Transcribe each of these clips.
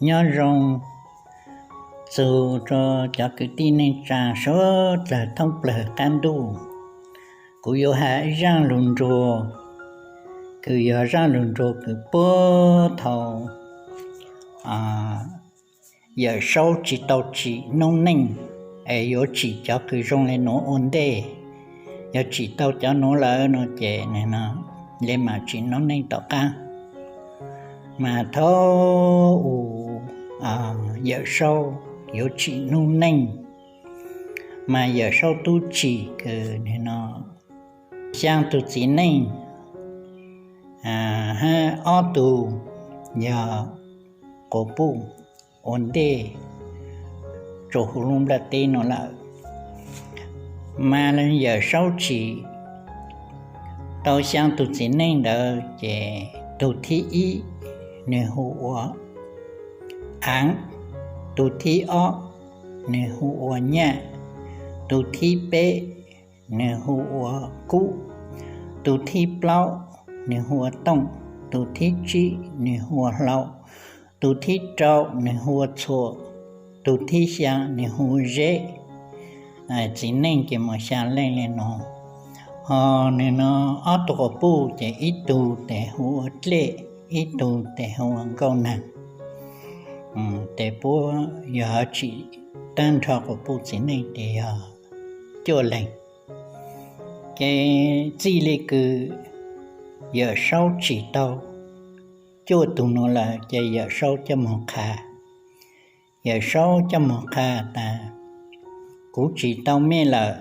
Nyob zoo txug rua cov kwv tij neej tsaa suav dlawg thoob plawg qaab ntuj. Kuv yuav has ib zaaj lug nruag, kws yog zaaj lug nruag kws puag thaum Yawm Saub tsi tau tsim noob neej, es yuav tsim cov kws zoo le nuav ua ntej. Yog tsim tau cov nuav lawm no ces le maam tsim noob neej tom qaab. Mas thaum u Yawm Saub yuav tsim noob neej, mas Yawm Saub tub tsim kws xyaa tug txiv neej, hab ob tug yog quas puj ua ntej rua huv lub nplaj teb nuav lawm. Mas Yawm Saub tsim tau xyaa tug txiv neej ntawd ces tug thib ib nwg hu ua Aav, tug thib ob nwg hu ua Nyaj, tug thib peb nwg hu ua Kub, tug thib plaub nwg hu ua Tooj, tug thib tsib nwg hu ua Hlau, tug thib rau nwg hu ua Txhua, tug thib xyaa nwg hu ua Zeb. Txiv neej ces moog xyaa leej le nuav. Ho nwg nuav ob tug quas puj ces ib tug tes hu ua Dlej, ib tug tes hu ua Nkauj Naag. Tes puab yog tsim taag nrho quas puj txiv neej tes yog cuaj leeg. Ces txij le kws Yawm Saub tsim tau cuaj tug nuav lawm ces Yawm Saub coj moog qha. Yawm Saub coj moog qha tas, kuv tsim tau mej lawm,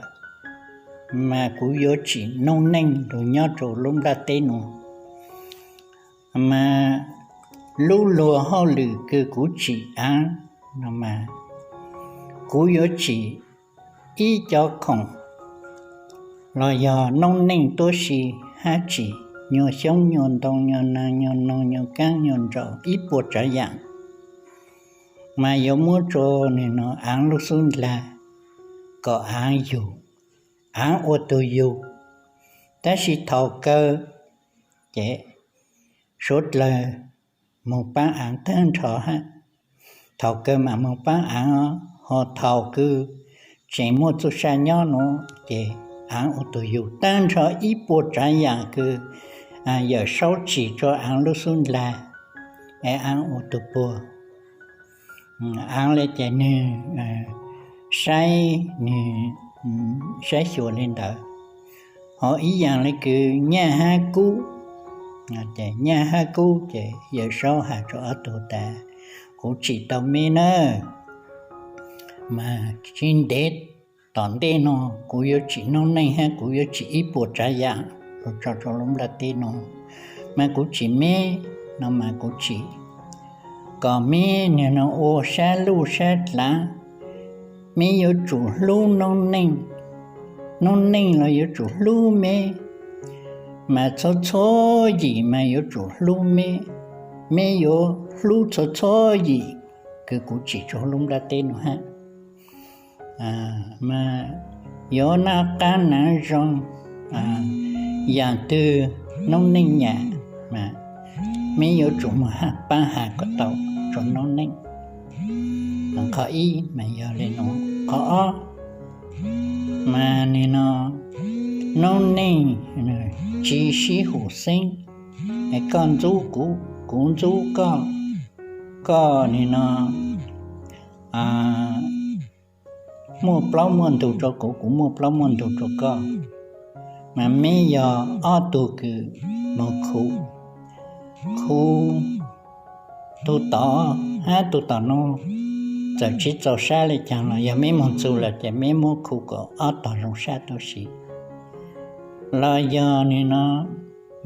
mas kuv yuav tsim noob neej lug nyob rua lub nplaj teb nuav. Mas lub luag hauj lwm kws kuv tsim aav no mas, kuv yuav tsim ib cov khoom los yog noob neej tuab si hab tsim nyuag xyoob nyuag ntoo nyuag naag nyuag noog nyuag kaab nyuag nraum ib puas tsaav yaam, mas yuav muab rua nwg nuav aav lub xub ndlag kom aav yug, aav ua tug yug. Tab sis thaum kawg ces suav dlawg moog paab aav taag nrho hab. Thaum kawg mas moog paab aav, ho thaum kws tseem muaj txuj sa nyob nuav ces aav ua tug yug taag nrho ib puas tsaav yaam kws Yawm Saub tsim rua aav lub xub ndlag, es aav ua tug puag. Aav le ces nwg saib, nwg saib xyuas le ntawd. Ho ib yaam le kws Nyaj hab Kub, Nyaj hab Kub ces Yawm Saub has rua ob tug tas, kuv tsim tau meb nawb, mas tsis ntev tom ntej no kuv yuav tsim noob neej hab kuv yuav tsim ib puas tsaav yaam lug tso rua lub nplaj teb no, mas kuv tsim meb no mas kuv tsim kom meb nwg nuav ua sab luj sab dlaav, meb yuav tsum hlub noob neej, noob neej los yuav tsum hlub meb, mas txhua txhua yim mas yuav tsum hlub meb, meb yuav hlub txhua txhua yim kws kuv tsim rua lub nplaj teb nuav hab. Mas yuav naj qaab naav zoo, yaam twg noob neej nyam, meb yuav tsum moog paab has kom tau rua noob neej. Qhov ib mas yog le nuav. Qhov ob mas nim no noob neej tsis sib hum xeeb, koj ntxub kuv, kuv ntxub koj, koj nim no muaj plaub muaj ntug rua kuv, kuv muaj plaub muaj ntug rua koj, mas meb yog ob tug kws moog khu, khu tug tod hab tug tom nuav, txawm tsis txaus sab le caag los yog meb moog txug lawm ces meb muab khu kom ob tog zoo sab tuab si. Los yog nim no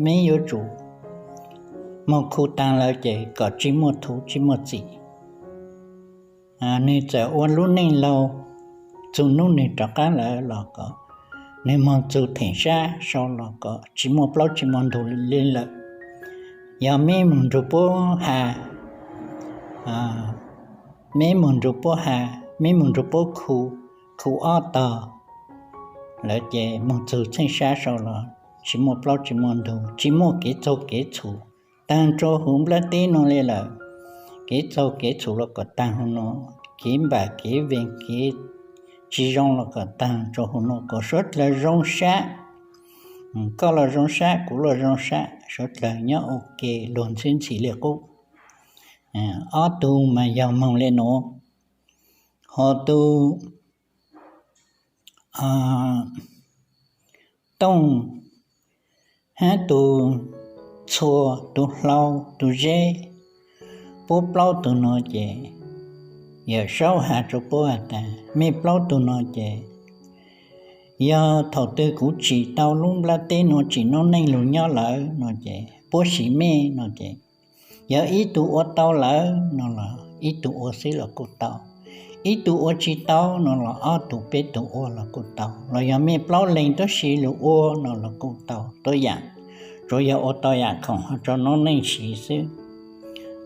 meb yuav tsum moog khu taag lawm ces kom tsis muaj thuv tsis muaj txim. Nwg txawm ua lub neej laug, txug nub nwg rov qaab lawm los kom nwg moog txug theem sab sau los kom tsis muaj plaub tsis muaj ntug le lawm. Yog meb moog nrug puab ha, meb moog nrug puab ha, meb moog nrug puab khu, khu ob tog lawm ces moog txug theem sab sau los tsis muaj plaub tsis muaj ntug, tsis muaj kev txaug kev txhum taag rua huv nplaj teb nuav le lawm. kev txaug kev txhum los kom taag huv nuav, kev npam kev vees kev tsi zoo los kom taag rua huv nuav, kom suav dlawg zoo sab. Koj los zoo sab, kuv los zoo sab, suav dlawg nyob ua ke luag ntxhwb ntxhi li qub. Ob tug mas yog moog le nuav, ho tug Tooj hab tug Txhua, tug Hlau, tug Zeb, puab plaub tug nuav ces Yawm Saub has rua puab has tas, mej plaub tug nuav ces yog thaum twg kuv tsim tau lub nplaj teb nuav tsim noob neej lug nyob lawm no ces puab siv mej no ces, yog ib tug ua tau lawm no los ib tug ua xwb los kuj tau, ib tug ua tsi tau no los ob tug peb tug ua los kuj tau, los yog mej plaub leeg tuab si lug ua no los kuj tau. Tuab yaam, tsuav yog ua tau yaam khoom ho rua noob neej siv xwb.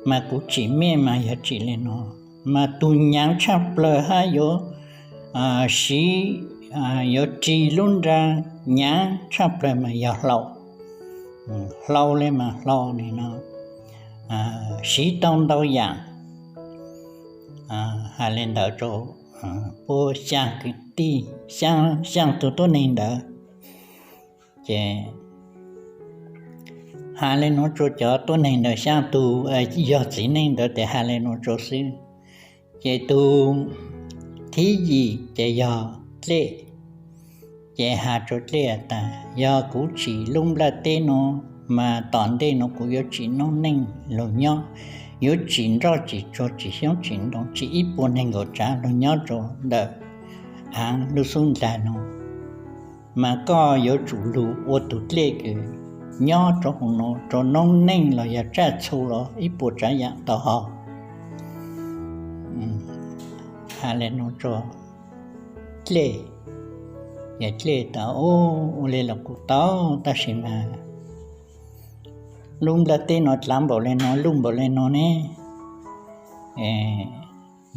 Mas kuv tsim mej mas yog tsim le nuav, mas tug nyaav tshaj plawg hab yuav siv, yuav ris lub nra nyaav tshaj plawg mas yog Hlau. Hlau le mas Hlau nim no siv tau ntau yaam. Has le ntawd rua puab xyaa kwv tij, xyaa tug tuab neeg ntawd, ces has le nuav rua cov tuab neeg ntawd, xyaa tug yog txiv neej ntawd tes has le nuav rua xwb. Ces tug thib yim ces yog Dlej. Ces has rua Dlej tas, yog kuv tsim lub nplaj teb nuav mas tom ntej nuav kuv yuav tsim noob neej lug nyob, yuav tsim nroj tsim tsuag tsim xyoob tsim ntoo tsim ib puas neeg nkaum tsav lug nyob rua ntawm haav lub xub ntiag nuav. Mas koj yuav tsum lug ua tug dlej kws nyob rua huv nuav rua noob neej los yog tsaj txhu los ib puas tsav yaam tau haus. Has le nuav rua Dlej, ces Dlej tas, ua le los kuj tau, tab sis mas lub nplaj teb nuav dlaav npaum le nuav, luj npaum le nuav ne,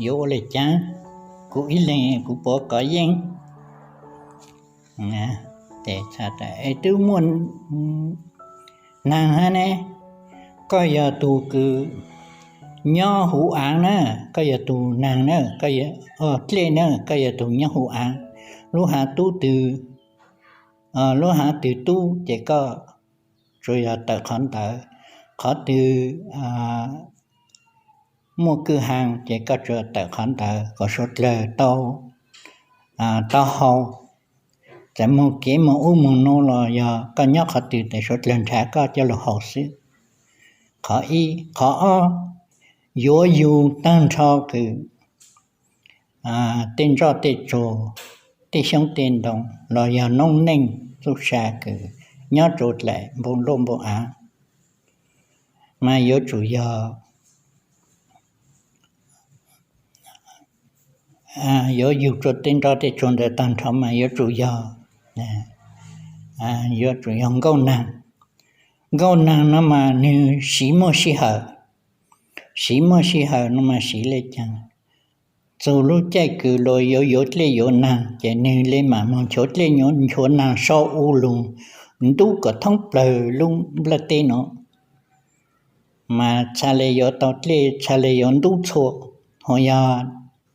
yuav ua le caag? Kuv ib leeg kuv puas kov yeej? Es twb muaj naag hab ne, koj yog tug kws nyob huv aav na, koj yog tug naag na, Dlej na, koj yog tug nyob huv aav. Lub haav tub twg, lub haav twg tub ces koj tsuas yog tawm qhov ntawd, qhov twg muaj kwj ha ces koj tsuas tawm qhov ntawd kom suav dlawg tau tau haus. Txawm moog kev moog ub moog nuav los yog koj nyob qhov twg tes suav dlawg nrhav koj coj lug haus xwb. Qhov ib. Qhov ob, yuav yug taag nrho kws tej nroj tej tsuag, tej xyoob tej ntoo los yog noob neej txuj sa kws nyob rua dlaim npoo luaj npoo aav, mas yuav tsum yog, yuav yug rua tej nroj tej tsuag ntawd taag nrho mas yuav tsum yog, yuav tsum yog nkauj naag. Nkauj naag no mas nwg siv muaj sij hawm, siv muaj sij hawm no mas siv le caag? Txug lub caij kws luag yuav yuav dlej yuav naag ces nwg le maam moog nchuav dlej nchuav naag sau u lug ntub kom thoob plawg lub nplaj teb no, mas txha le yuav tau dlej, txha le yuav ntub txhua. Ho yog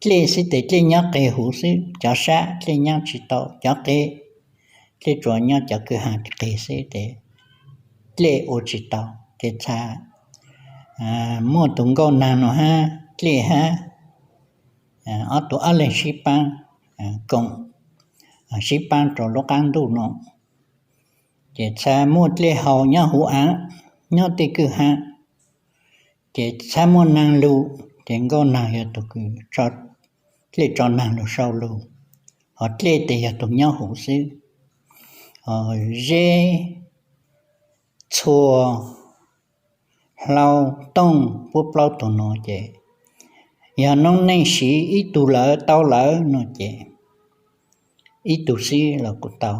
dlej xwb tes dlej nyob qeg huv xwb, cov sab dlej nyob tsi tau, cov qe dlej tsuas nyob cov kwj ha qeg xwb tes dlej ua tsi tau. Ces txha muaj tug nkauj naag no hab dlej hab ob tug ob leeg sib paab, koom sib paab rua lub qaab ntuj no. Ces txha muaj dlej haus nyob huv aav, nyob tej kwj ha. Ces txha muaj naag lug, ces nkauj naag yog tug kws dlej tso naag lug sau lug, ho dlej tes yog tug nyob huv xwb. Zeb, txhua, hlau, tooj, puab plaub tug nuav ces yog noob neej siv ib tug lawm tau lawm no ces ib tug xwb los kuj tau,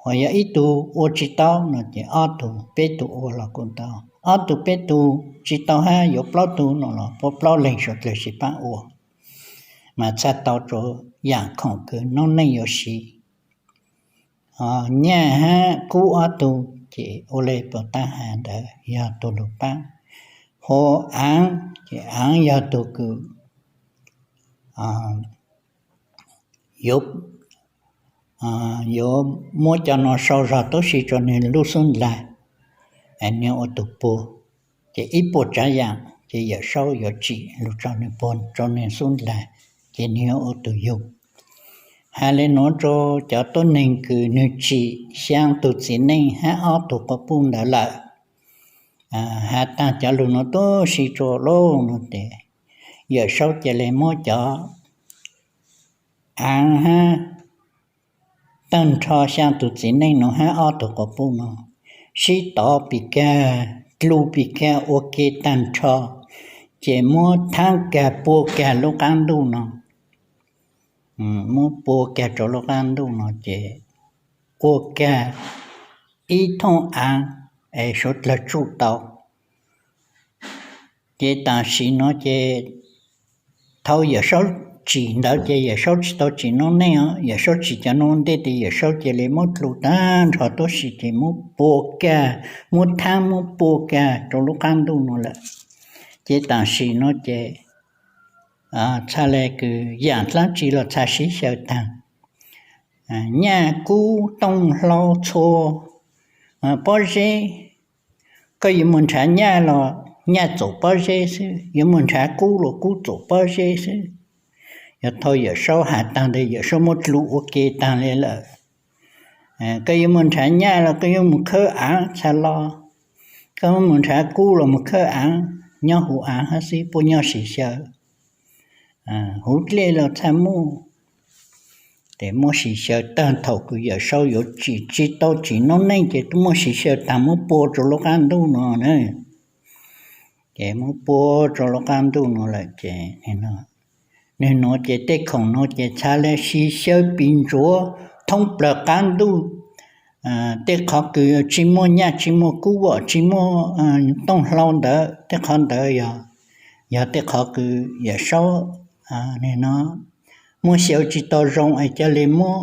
ho yog ib tug ua tsi tau no ces ob tug peb tug ua los kuj tau, ob tug peb tug tsi tau hab yuav plaub tug no los puab plaub leeg suav dlawg sib paab ua, mas txha tau rua yaam khoom kws noob neej yuav siv. Nyaj hab kub ob tug ces ua le puas taab has ntawd yog tug lug paab. Pua Aav, ces Aav yog tus kws yuav, yuav muab cov no sau zog tuab si rua nwg lub xub ndlag, nwg ua tus puag. Ces ib puas tsaav yaam ces Yawm Saub yuav tsim lug rua nwg puag rua nwg xub ndlag, ces nwg yuav ua tus yug. Has le nuav rua cov tuab neeg kws nwg tsim xyaa tug txiv neej hab ob tug quas puj ntawd lawm. Has taag cov lug nuav tuab si rua lawm nuav tes, Yawm Saub ca le muab cov Aav hab taag nrho xyaa tug txiv neej nuav hab ob tug quas puj nuav sib tov pis kag, dlug pis kag ua ke taag nrho, ces muab thaab kag pua kag lub qaab ntuj no, muab pua kag rua lub qaab ntuj no ces ua kag ib thooj Aav es suav dlawg tsuj tau. Ces tam sim no ces thaus Yawm Saub tsim ntawd ces Yawm Saub tsis tau tsim noob neej os, Yawm Saub tsim cov noob ntej tes Yawm Saub ca le muab dlug taag nrho tuab si ces muab pua kag, muab thaab muab pua kag rua lub qaab ntuj no lawm. Ces tam sim no ces txhaj le kws yaam dlaab tsi los txhaj sib xyaw taag. Nyaj kub tooj hlau txhua pob zeb, koj yuav moog nrhav nyaj los nyaj txaus pob zeb xwb, yuav moog nrhav kub los kub txaus pob zeb xwb. Yog thaus Yawm Saub has taag ntawd Yawm Saub muab dlug ua ke taag le lawm. Koj yuav moog nrhav nyaj los koj yuav moog khawb Aav txhaj los, koj moog nrhav kub los moog khawb Aav, nyob huv Aav hab xwb puab nyob sis xyaw. Huv dlej los txhaj muaj. Ces muab sis xyaw taag thaus kws Yawm Saub yuav tsim, tsis tau tsim noob neej ces muab sis xyaw taag muab pua rua lub qaab ntuj no na. Ces muab pua rua lub qaab ntuj no lawm ces nwg nuav ces tej khoom nuav ces txhaj le sis xyaw pis ntsuav thoob plawg qaab ntuj. Tej qhov kws tsis muaj nyaj tsis muaj kub vom tsis muaj tooj hlau ntawd tej qhov ntawd yog, yog tej qhov kws Yawm Saub muab xyaw tsis tau zoo es ca le muab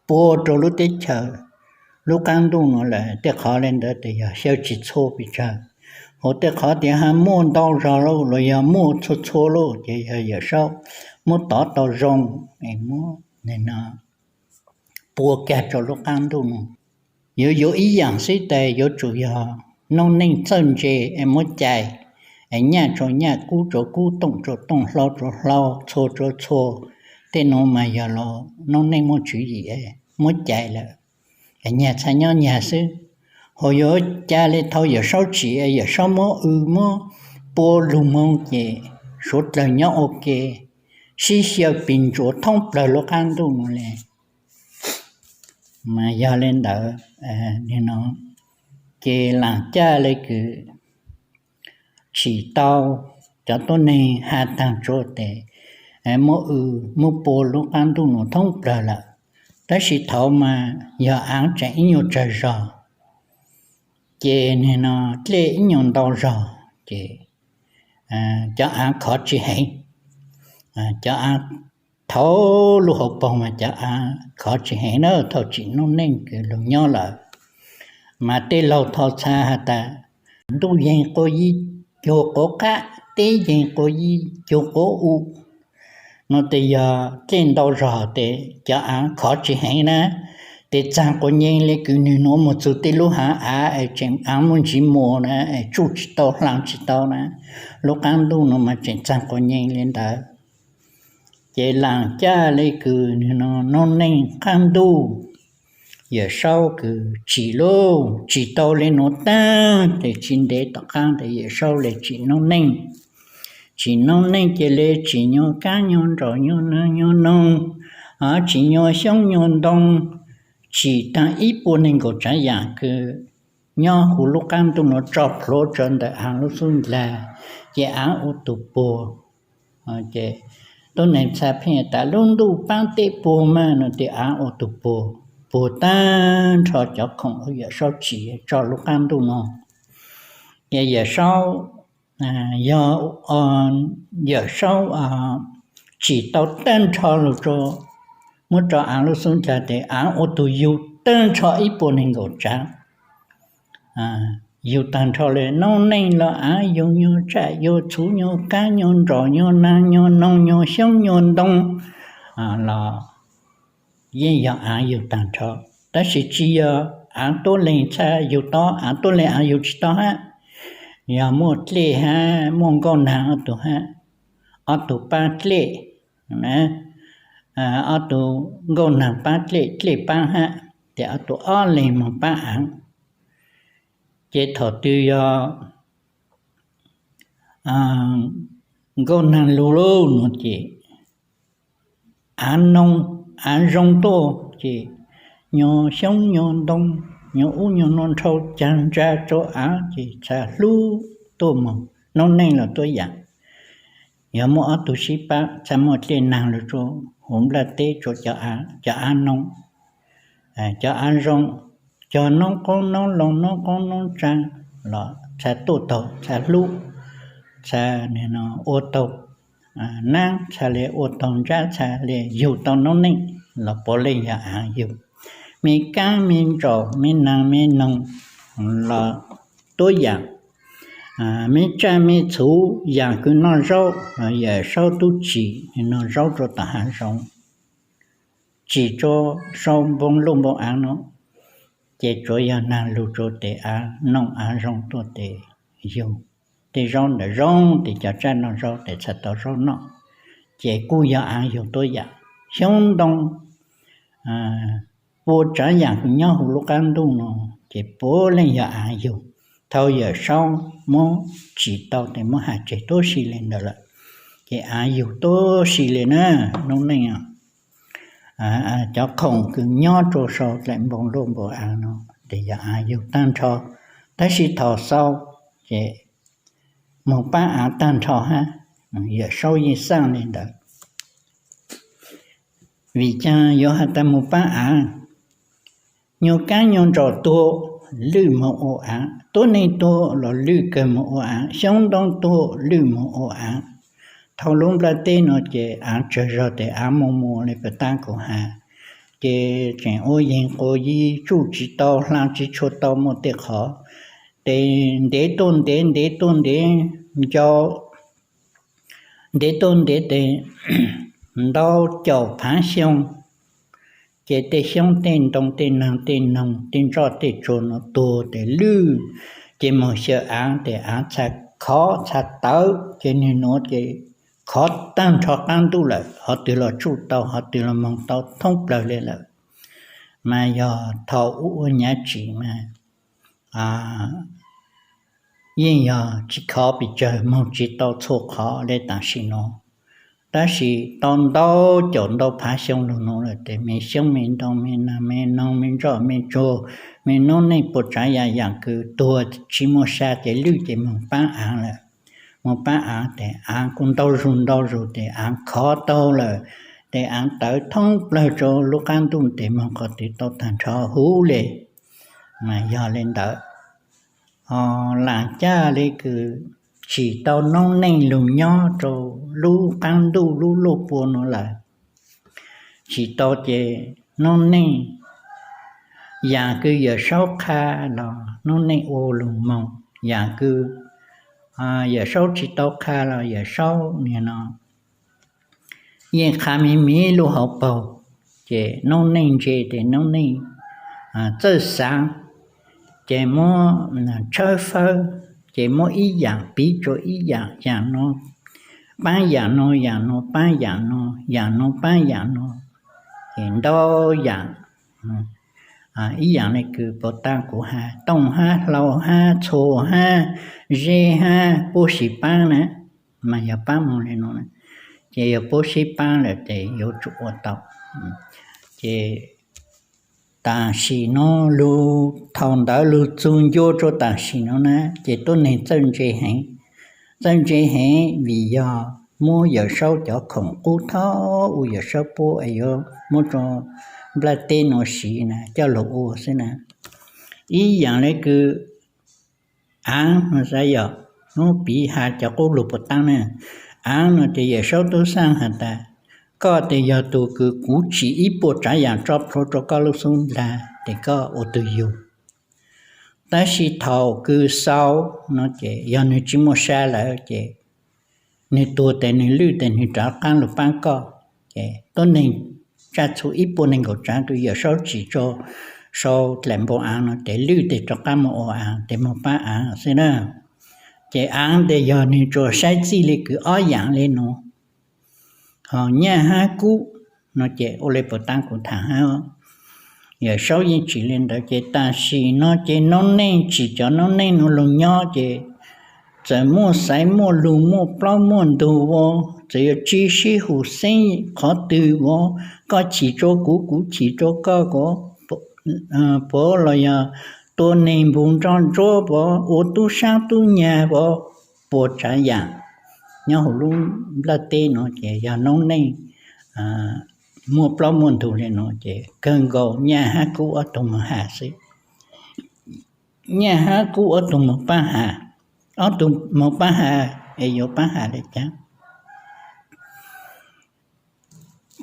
pua rua lub teb chaws, lub qaab ntuj no lawm. Tej qhov le ntawd tes yog xyaw tsis txhua pes tsawg. Hos tej qhov tias ha muaj ntau zog lauj los yog muaj txhua txhua lauj ces yog Yawm Saub muab tov tau zoo es muab pua kag rua lub qaab ntuj no. Yuav yuav ib yaam xwb tes yuav tsum yog noob neej txawj ntse es muab cais, es nyaj rua nyaj, kub rua kub, tooj rua tooj, hlau rua hlau, txhua rua txhua. Tej nuav mas yog los noob neej muaj tswv yim muab cais lawm, nyag txhaj nyob nyag xwb. Hos yuav ca le thaus Yawm Saub tsim, Yawm Saub muab w muab pua lug moog ces suav dlawg nyob ua ke, sib xyaw pis ntsuav thoob plawg lub qaab ntuj no le. Mas yog le ntawd, ces laam caj le kws tsim tau, cov tuab neeg has taag tsua tes muab w muab pua lub qaab ntuj nuav thoob plawg lawm. Tab sis thaud mas yog aav tseem ib nyuag tsawg zog, ces nwg no dlej ib nyuag ntau zog ces cov aav khov tsis heev. Cov aav thaud lub hauv paug mas cov aav khov tsis heev na, thaum tsim noob neej kws lug nyob lawm. Mas tej laug thaus txha has tas, ntuj yeeg quas yi cuag quav qab, teb yeeg quas yi cuag quav u. No tes yog dlej ntau zog tes cov aav khov tsis heev na, tes txaag quas nyeeg le kws nwg nuav moog txug tej lub haav aav es tseem aav muaj ntsiv muas na, es tsuj tsis tau hlaang tsis tau na. Lub qaab ntuj no mas tseem txaag quas nyeeg le ntawd. Ces laam caj le kws nwg no noob neej qaab ntuj, Yawm Saub kws tsim lauj, tsim tau le nuav taag tes tsis ntev tom qaab tes Yawm Saub le tsim noob neej. Tsim noob neej ces le tsim nyuag kaab nyuag nraum nyuag noog, tsim nyuag xyoob nyuag ntoo, tsim taag ib puas neeg nkaum tsaav yaam kws nyob huv lub qaab ntuj nuav tso plhuav tsua ntawm aav lub xub ndlag, ces aav ua tug puag. Ces tuab neeg txha pheej tas lub ntuj paab teb puag mas no tes aav ua tug puag, puag taag nrho cov khoom uas Yawm Saub tsim tso lub qaab ntuj no. Ces Yawm Saub, yog Yawm Saub tsim tau taag nrho lug rua, muab rua aav lub xub ndlag tes aav ua tug yug taag nrho ib puas neeg nkaum tsaav. yug tag nrho li. Noob neej los av yug, nyuag tsam nyuag txhuv, nyuag kab nyuag nrom, nyuag naag nyuag noog, nyuag xyoob nyuag ntoo los yeej yog av yug tag nrho. Tab sis tsis yog av tuab leeg txhaj yug tau, av tuab leeg av yug tsis tau hab. Yog muaj dlej hab muaj nkauj nag ob tug hab, ob tug pab dlej, ob tug nkauj nag pab dlej, dlej pab hab, ces ob tug ob leeg moog pab av. Ces thaum twg yog nkauj nag lug lug no ces av noo, av zoo tuaj ces nyuag xyoob nyuag ntoo, nyuag ub nyuag no nrhau caag ntsa rua av ces txhaj hlub tuaj moog. Noob neej los tuab yaam, yog muaj ob tug sib pab txhaj muaj dlej nag lug rua huv nplaj teb rua cov av noo, cov av zoo, cog noob qoob noob loo noob qoob noob tsaa los txhaj tuaj taug, txhaj hlub, txhaj ua taug naab, txhaj le ua taug ntsab, txhaj le yug tau noob neej los puav leej yog av yug. Me kaab me ntsaum me naag me noog los tuab yaam, me tsaj me txhuv, yaam kws noj zaub, Yawm Saub tub tsim noj zaub rua tom haav zoov, tsim rua sau npoo luj npoo aav no, ces tsuav yog nag lug rua tes av noo av zoo tuaj tes yug tej zaub ntawd zoo tes cov tsaj noj zaub tes txhaj tau zaub noj, ces kuj yog av yug tuab yaam. Xyoob ntoo, pua tsaav yaam kws nyob huv lub qaab ntuj no, ces puav leej yog av yug. Thaus Yawm Saub muab tsim tau tes muab has tseg tuab si le ntawd lawm, ces av yug tuab si le na. Noob neej, cov khoom kws nyob rua sau dlaim npoo luj npoo aav no tes yog av yug taag nrho. Tab sis thaus xaus ces moog paab av taag nrho hab. Yawm Saub yeej xaaj le ntawd. Vim caag yuav has tas moog paab av? Nyuag kaab nyuag nraum tuag, lwj moog ua av. Tuab neeg tuag los lwj kawg moog ua av. Xyoob ntoo tuag lwj moog ua av. Thaus lub nplaj teb no ces av tsawg zog tes av moog mus le puag ta kuv has, ces tseem ua yeeg quas yi, tsuj tsis tau, hla tsis tshua tau, muaj tej qhov tes ntev tuaj ntev, ntev tuaj ntev, ncau ntev tuaj ntev tes ntau caum phaav xyoo, ces tej xyoob tej ntoo tej naag tej noog tej ntsoj tej tsuag no tuag tes lwj, ces moog xyaw av tes av txhaj khov txhaj tawv, ces nwg nuav ces khov taag nrho qaab ntuj lawm, hov twg los tsuj tau, hov twg los moog tau thoob plawg le lawm. Mas yog thaus ub ua nyav tsim mas yeej yog tsis khov pes tsawg, moog tsis tau txhua qhov le tam sim no. Tab sis tau ntau caum ntau phaav xyoo lug nuav lawm tes me xyoob me ntoo me naag me noog me ntsoj me tsuag, me noob neej puas tsaav yaam yaam kws tuag tsis muaj sa ces lwj ces moog paab av lawm. Moog paab av tes av kuj ntau zug ntau zug tes av khov tau lawm, tes av tawv thoob plawg rua lub qaab ntuj tes moog qhov twg tau taag nrho huv le. Mas yog le ntawd, ho lam caj le kws tsim tau noob neej lug nyob rua lub qaab ntuj lub luaj pua nuav lawm. Tsim tau ces noob neej, yaam kws Yawm Saub qha los noob neej ua lug moog, yaam kws Yawm Saub tsis tau qha los Yawm Saub niag no yeej qha miv miv lub hauv paug, ces noob neej ntse tes noob neej txawj xaav, ces muab tshawb fawb, ces muab ib yaam piv rua ib yaam, yaam no paab yaam no, yaam no paab yaam no, yaam no paab yaam no, ces ntau yaam. Ib yaam le kws puag ta kuv has, tooj hab hlau hab txhua hab zeb hab puab sib paab na, mas yog paab moog le no, ces yog puab sib paab lawm tes yuav tsum ua tau. Ces tam sim no lug thaus ntawd lug txug ncua rua tam sim no na, ces tuab neeg txawj ntse heev. Txawj ntse heev vim yog muab Yawm Saub cov khoom qub thaub uas Yawm Saub pub es yuav muab rua nplaj teb nuav siv na coj lug ua xwb na. Ib yaam le kws aav no xav yog, muab piv has cov qub lug puag ta na, aav no ces Yawm Saub tub xaaj has tas, koj tes yog tug kws kuv tsim ib puas tsaav yaam tso plhuav rua koj lub xub ntiag tes koj ua tug yug. Tab sis thaum kws xaus no ces yog nwg tsi muaj sab lawm ces nwg tuag tes nwg lwj tes nwg rov qaab lug paab koj. Ces tuab neeg tsaj txhu ib puas neeg nkaum tsaav kws Yawm Saub tsim rua sau dlaim npau aav no ces lwj tes rov qaab moog ua aav tes moog paab aav xwb na. Ces aav tes yog nwg tsuas saib txij li kws ob yaam le nuav. Ho nyaj hab kub no ces ua le puas taab kuv thaam hab, Yawm Saub yeej tsim le ntawd ces tam sim no ces noob neej tsim cov noob neej nuav lug nyob ces txawm muaj xaiv muaj lug muaj plaub muaj ntug ua, txawm yuav tsi sib hum xeeb qhov twg ua, koj chim rua kuv kuv chim rua koj, puav los yog tua neeg npug nroj ntsuab puav, ua tub saab tub nyag puav, puas tsav yaam nyob huv lub nplaj teb no ces yog noob neej muaj plaub muaj ntug le nuav ces kawg nkaus nyaj hab kub ob tug moog has xwb. Nyaj hab kub ob tug moog paab has, ob tug moog paab has es yuav paab has le caag?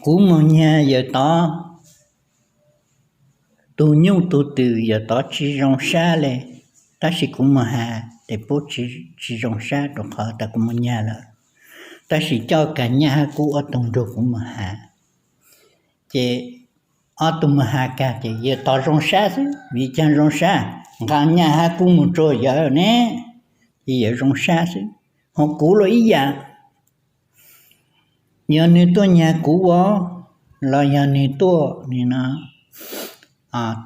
Kuv moog nyag yawm tod tug nyuj tug twm yawm tod tsi zoo sab le, tab sis kuv moog has tes puab tsi zoo sab rua qhov tas kuv moog nyag lawm. Tab sis coj kag nyaj hab kub ob tug nrug kuv moog has, ces ob tug moog has kag ces yawm tod zoo sab xwb. Vim caag zoo sab? Nqaa nyaj hab kub moog rua yawm ne, ces yawm zoo sab xwb. Ho kuv los ib yaam, yog nwg tuaj nyag kuv ua, los yog nwg tuaj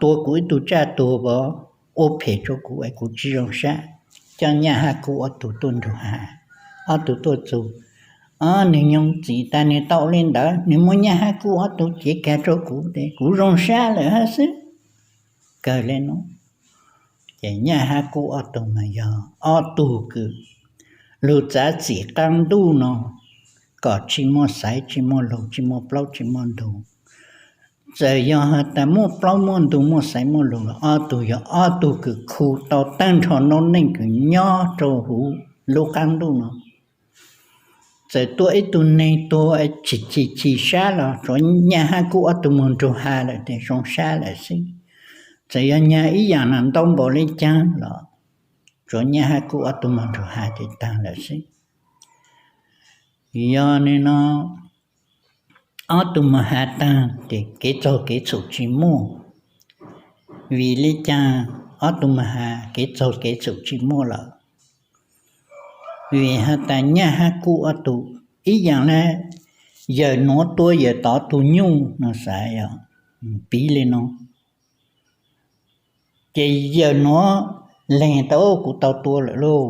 tua kuv ib tug tsaj tuag ua, ua phem rua kuv es kuv tsi zoo sab, coj nyaj hab kub ob tug tuaj nrug has, ob tug tuaj txug, nwg nyoog txim tas nwg tau le ntawd nwg muab nyaj hab kub ob tug cev kag rua kuv tes kuv zoo sab lawm hab xwb. Kawg le nuav, ces nyaj hab kub ob tug mas yog ob tug kws lug txav txim qaab ntuj no kom tsi muaj xaiv tsi muaj lug tsi muaj plaub tsi muaj ntug. Txawm yog has tas muaj plaub muaj ntug muaj xaiv muaj lug los ob tug yog ob tug kws khu tau taag nrho noob neej kws nyob rua huv lub qaab ntuj no. Txawm tuaj ib tug neeg tuag tsi chim chim sab los tsuav nyaj hab kub ob tug moog nrug has lawm tes zoo sab lawm xwb. Txawm yog nyag ib yaam na ntau npaum le caag los tsuav nyaj hab kub ob tug moog nrug has tes taag lawm xwb. Yog nwg no ob tug moog has taag tes kev txaug kev txhum tsi muaj. Vim le caag ob tug moog has kev txaug kev txhum tsi muaj lawm? Vim has tas nyaj hab kub ob tug ib yaam le, yawm nuav tua yawm tod tug nyuj no xav, piv le no, ces yawm nuav leeg tas kuv tau tua lawm lauj,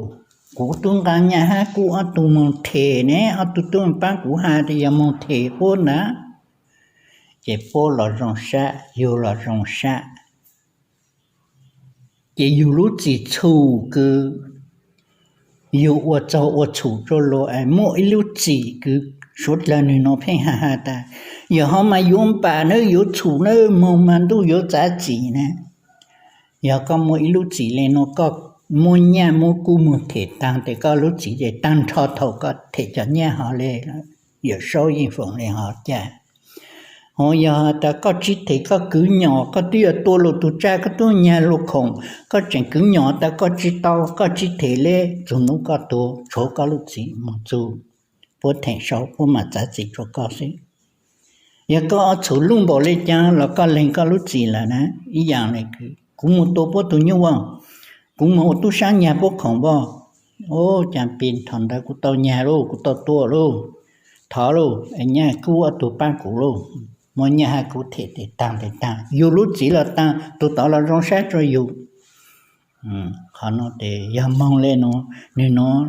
kuv tub nqaa nyaj hab kub ob tug moog them ne, ob tug tub paab kuv has tas yog moog them puab ntag, ces puab los zoo sab yug los zoo sab. Ces yug lub txim txhum kws yug ua txaug ua txhum rua luas es muaj ib lub txim kws suav dlawg nwg nuav pheej has has tas yog ho mas yuav npam nawb yuav txhum nawb moog mas ntuj yuav txav txim na. Yog koj muaj ib lub txim le nuav koj muab nyaj muab kub moog them taag tes koj lub txim ces taag nrho thaum koj them cov nyaj hov le, Yawm Saub yeej foom le hov ca. Ho yog tas koj tsi them koj kwv nyom koj twb yuav tua luas tug tsaj koj tub nyag luas khoom koj tseem kwv nyom tas koj tsi tau koj tsi them le txug nub koj tuag tshuav koj lub txim moog txug puab theem sau puab mam txav txim rua koj xwb. Yog koj txhum luj npaum le caag los koj leeg koj lub txim lawm na. Ib yaam le kuv moog tua puab tug nyuj as, kuv moog ua tub saab nyag puab khoom as, ua caag pes thaum ntawd kuv tau nyag lauj kuv tau tua lauj, thov lauj nyaj kub ob tug paab kuv lauj, muab nyaj hab kub them tes taag tes taag yug lub txim los taag tug tod los zoo sab rua yug. Qhov no tes yog moog le nuav, nwg nuav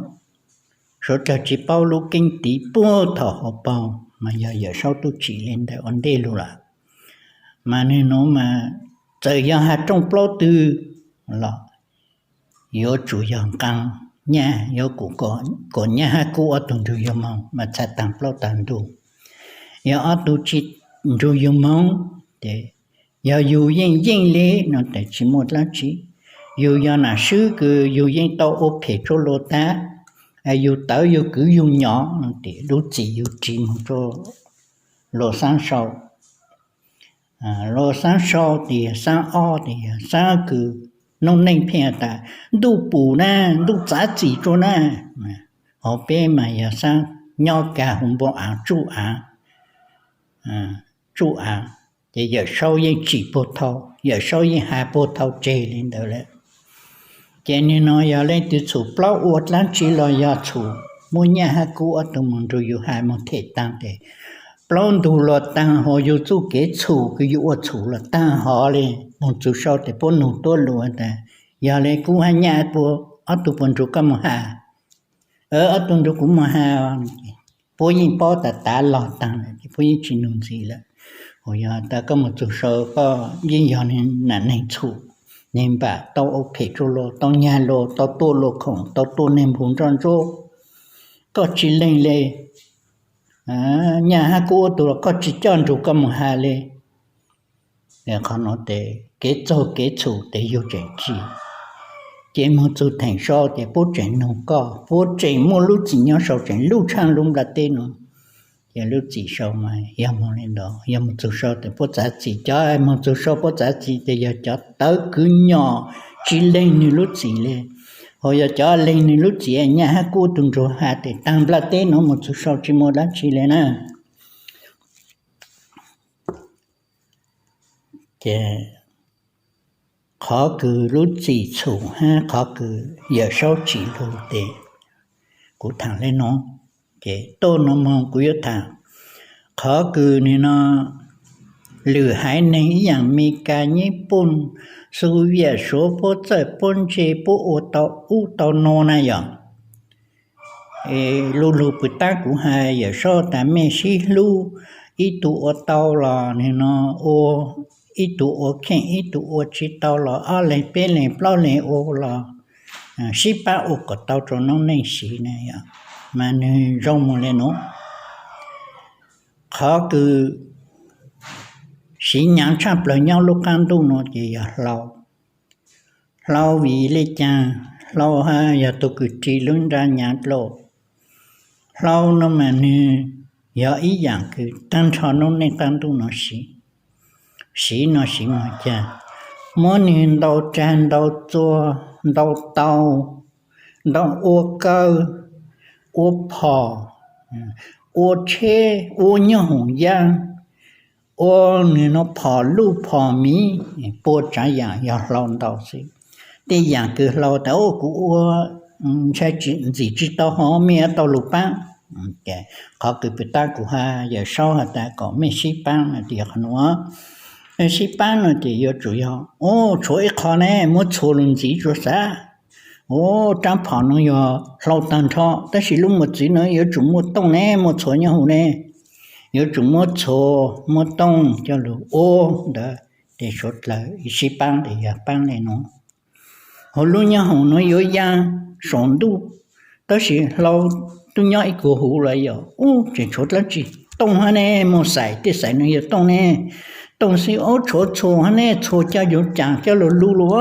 suav dlawg tsi paub lub keeb tiv puag thaum hauv paug mas yog Yawm Saub tub tsim le ntawd ua ntej lug lawm. Mas nwg nuav mas txawm yog has rooj plaub twg los yuav tsum yog nqaa nyaj, yuav kom nyaj hab kub ob tug nrug yug moog mas txhad taag plaub taag ntug. Yog ob tug tsi nrug yug moog ces yog yug yeej yeej le no tes tsi muaj dlaab tsi. Yug yog nam swb kws yug yeej tau ua phem rua luas tag, yug tawv yug kwv yug nyom no tes lub txim yug ris moog rua luas xaab sau. Luas xaab sau tes yog xaab ob tes yog xaab kws noob neej pheej tas ntuj pum na, ntuj txav txim rua na. Hauv peb mas yog xaab nyob kag huv npoo aav tsuj aav, tsuj aav, ces Yawm Saub yeej tsim puag thaub, Yawm Saub yeej has puag thaub tseg li ntawd lawm. Ces nim no yog leej twg txhum plaub ua dlaab tsi los yog txhum muab nyaj hab kub ob tug moog nrug yug has moog them taag tes plaub ntug los taag hov, yug txuj kev txhum kws yug ua txhum los taag hov le, moog txug sau tes puab nug tuab lug tas, yog le kub hab nyaj puab, ob tug puas nrug koj moog has? Ob tug nrug kuv moog has. Puab yeej paub tas tav log taag lawm ces puab yeej tsi nug ntxiv lawm. Hos yog tas koj moog txug sau koj yeej yog nam neeg txhum, neeg npam tau ua phem rua luas, tau nyag luas, tau tuaj luas khoom, tau tuaj neeg npug nroj ntsuab, koj tsi leeg le, nyaj hab kub ua tug los koj tsi coj nrug koj moog has le. Qhov nuav tes kev txaug kev txhum tes yug tseem tsi, ces moog txug theem sau ces puab tseem nug koj, puab tseem muaj lub txim nyob sau tseem luj tshaaj lub nplaj teb nuav. Ces lub txim sau mas yog moog le ntawd, yog moog txug sau tes puab txav txim, cov moog txug sau puab txav txim tes yog cov tawv kwv nyom tsi leeg nwg lub txim le. Hos yog cov leeg nwg lub txim nyaj hab kub tug nrug has tes taag nplaj teb nuav moog txug sau tsi muaj dlaab tsi le na. Ces qhov kws lub txim txhum hab qhov kws Yawm Saub tsim lug tes kuv thaam le nuav. Ces tuaj nuav moog kuv yuav thaam qhov kws nim no lwm haiv neeg ib yaam Meskas, Nyij Pooj, Xu Viam, Suav puab txawj puab ntse puab ua tau ub tau nuav na yog lu lug pwm taab kuv has Yawm Saub tas mej sib hlub, ib tug ua tau los nim no ua, ib tug ua kheej ib tug ua tsi tau los ob leeg peb leeg plaub leeg ua los sib paab ua kom tau rua noob neej siv na yog, mas nwg zoo moog le nuav. Qhov kws siv nyaav tshaj plawg nyob lub qaab ntuj nuav ces yog hlau. Hlau vim le caag? Hlau hab yog tug kws ris lub nra nyaav dlua. Hlau no mas nwg yog ib yaam kws taag nrho noob neej qaab ntuj nuav siv. Siv no siv moog caag? Muab nwg ntaus rag ntaus txuas, ntaus taus, ntaus ua kaw, ua phom, ua tsheb, ua nyoob hoom yaaj, ua nwg no phom luj phom miv, pua tsaav yaam yog hlau ntaus xwb. Tej yaam kws hlau tas kuv ua ntshai ntxim tsi tau hov mej yuav tau lug paab. Qhov kws pwm taab kuv has Yawm Saub has tas kom mej sib paab no tes yog qhov nuav. Sib paab no ces yuav tsum yog, u, tshuav ib qho ne, muab txhuas lug ntxiv tsuas xav. U, raab phom nuav yog hlau taag nrho, tab sis lub mos txwv nuav yuav tsum muaj tooj ne, muaj txhuas nyob huv ne. Yuav tsum muab txhuas muab tooj coj lug ua ntawd, ces suav dlawg sib paab tes yog paab le nuav. Hauv lub nyoob hoom nuav yuav yaa saum ntuj, tab sis hlau tub nyob ib kuv huv los yog, u, tseem tshuav dlaab tsi? Tooj hab ne, muaj xais, tej xais nuav yog tooj ne. Tooj xwb, u, tshuav txhuas hab ne, txhuas coj yuav caam coj lug lug lug.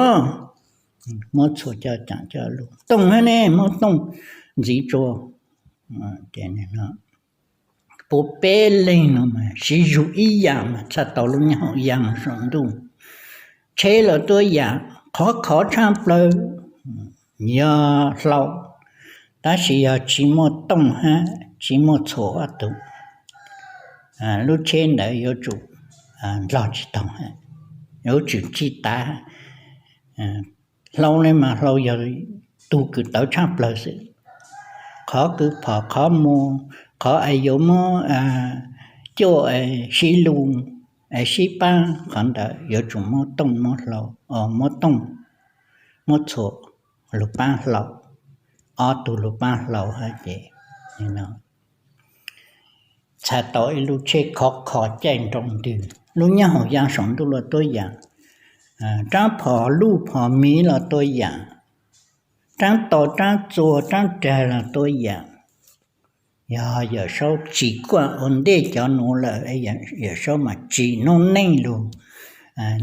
Muab txhuas coj caam coj lug. Tooj hab ne, muab tooj ntxiv tsua. Puab peb leeg no mas siv zug ib yaam mas txhaj tau lub nyoob hoom yaa moog saum ntuj. Tsheb los tuab yaam, qhov khov tshaj plawg yog hlau, tab sis yog tsi muaj tooj hab tsi muaj txhuas ob tug, lub tsheb ntawd yuav tsum nrog tsi taug, yuav tsum tsi tav. Hlau le mas hlau yog tug kws tawv tshaj plawg xwb. Qhov kws phom qhov muag, qhov es yuav muab cuaj sib lug, sib paab, qhov ntawd yuav tsum muab tooj muab hlau, muab tooj, muab txhuas lug paab hlau, ob tug lug paab hlau hab ces txhaj tau ib lub tsheb khov kho caij nroo ntws. Lub nyoob hoom yaa saum ntuj los tuab yaam, raab phom luj phom miv los tuab yaam, raab taus raab txuas raab rag los tuab yaam. Yog Yawm Saub tsim kuaj ua ntej cov nuav lawm, Yawm Saub mas tsim noob neej lug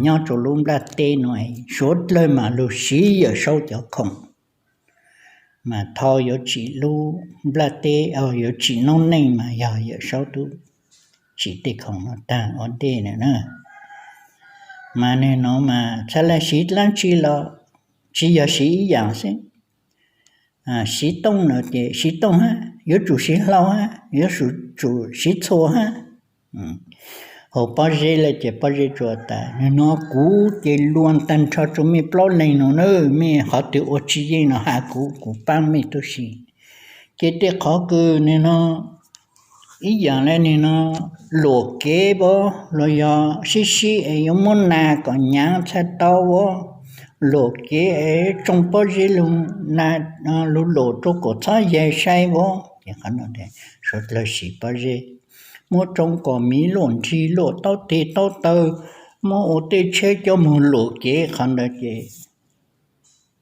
nyob rua lub nplaj teb nuav, suav dlawg mas lug siv Yawm Saub cov khoom. Mas thaus yuav tsim lub nplaj teb, yuav tsim noob neej mas yog Yawm Saub tub tsim tej khoom nuav taag ua ntej na. Mas nwg nuav mas txhad le siv dlaab tsi los tsis yog siv ib yam xwb. Siv tooj no ces siv tooj hab, yuav tsum siv hlau hab, yuav tsum siv txhua hab. Hauv pob zeb lawm ces pob zeb tsuas tas, Nim no kuv ces luag tag nrho rua mej plaub leeg no na, mej qhov twg ua tsis yeej no has kuv, kuv paab mej tub si. Ces tej qhov kws nim no ib yam le nim no luam kev as los yog sib sib es yuav muab nas kom nyaav txhaj tau as, luam kev es tsoo pob zeb lug luam rua kom txhob yaig sai as. Ces qhov no suav dlawg siv pob zeb, muab tsoo kom miv luam nrig luam taub teg taub taw, muab ua tej tsheb coj moog luam kev, qhov ntawd ces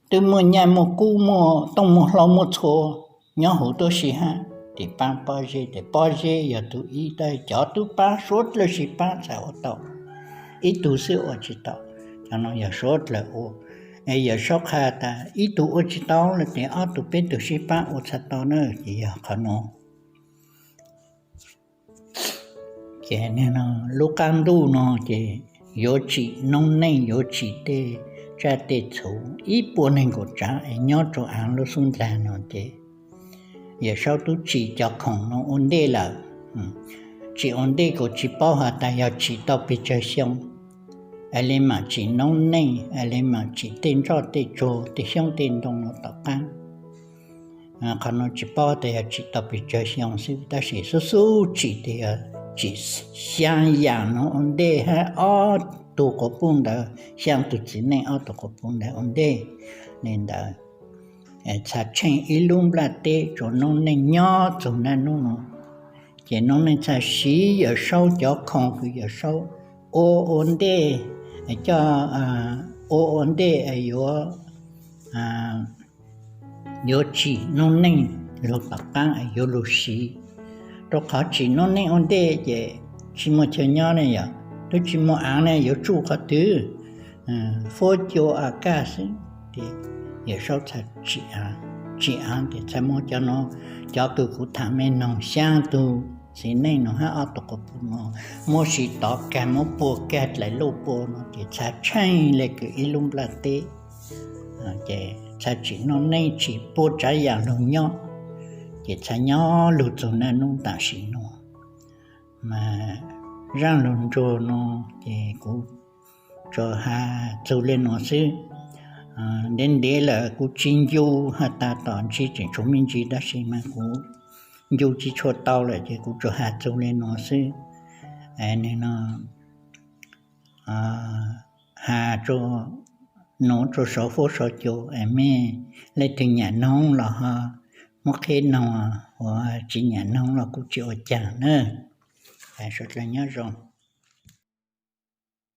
twb muaj nyaj muaj kub muaj tooj muaj hlau muaj txhua nyob huv tub si hab. Ces paab pob zeb, ces pob zeb yog tug ib, tab cov tub paab suav dlawg sib paab txhaj ua tau, ib tug xwb ua tsis tau. Cov no yog suav dlawg ua. Es Yawm Saub qha tas ib tug ua tsis tau lawm ces ob tug peb tug sib paab ua txhaj tau na, ces yog qhov no. Ces lub qaab ntuj no ces yuav tsim noob neej, yuav tsim tej tsaj tej txhu ib puas neeg nkaum tsaav es nyob rua aav lub xub ndlag no ces Yawm Saub tub tsim cov khoom no ua ntej lawm. Tsim ua ntej kuj tsis paub has tas yog tsim tau pes tsawg xyoo, es le maam tsim noob neej, es le maam tsim tej ntsoj tej tsuag tej xyoob tej ntoo no tom qaab. Qhov no tsis paub tas yog tsim tau pes tsawg xyoo xwb, tab sis xub xub tsim tas yog tsim xyaa yaam no ua ntej hab ob tug quas puj ntawd, xyaa tug txiv neej ob tug quas puj ntawd ua ntej. Le ntawd txhaj tsheej ib lub nplaj teb rua noob neej nyob txug naj nub no. Ces noob neej txhaj siv Yawm Saub cov khoom kws Yawm Saub ua ua ntej, coj ua ua ntej yuav, yuav tsim noob neej lug tom qaab yuav lug siv. Rua qhov tsim noob neej ua ntej ces tsis muaj chaw nyob ne yom, twb tsis muaj aav ne yuav tsuj qhov twg, fuab cua a kaj xwb. Ces Yawm Saub txhaj tsim aav, tsim aav ces txhaj muab cov no, cov kws kuv tham mej noog xyaa tug txiv neej no hab ob tug quas puj no muab siv tov kag, muab pua kag dlaim luj pua no ces txhaj tsheej le kws ib lub nplaj teb. Ces txhaj tsim noob neej tsim puab tsaav yaam lug nyob, ces txhaj nyob lug txug naj nub tam sim no. Mas zaaj lug nruag no ces kuv tsuas has txug le nuav xwb. Ntev ntev lawm kuv tsis ncu has tas tom ntsis tseem tshuav me ntsis, tab sis mas kuv ncu tsis tshua tau lawm ces kuv tsuas has txug le nuav xwb. Nwg no has rua, nuav rua saum fuab saum cua, mej leej twg nyam noog los ho muab qheb noog, uas tsis nyam noog los kuj tsis ua caag na. Suav dlawg nyob zoo.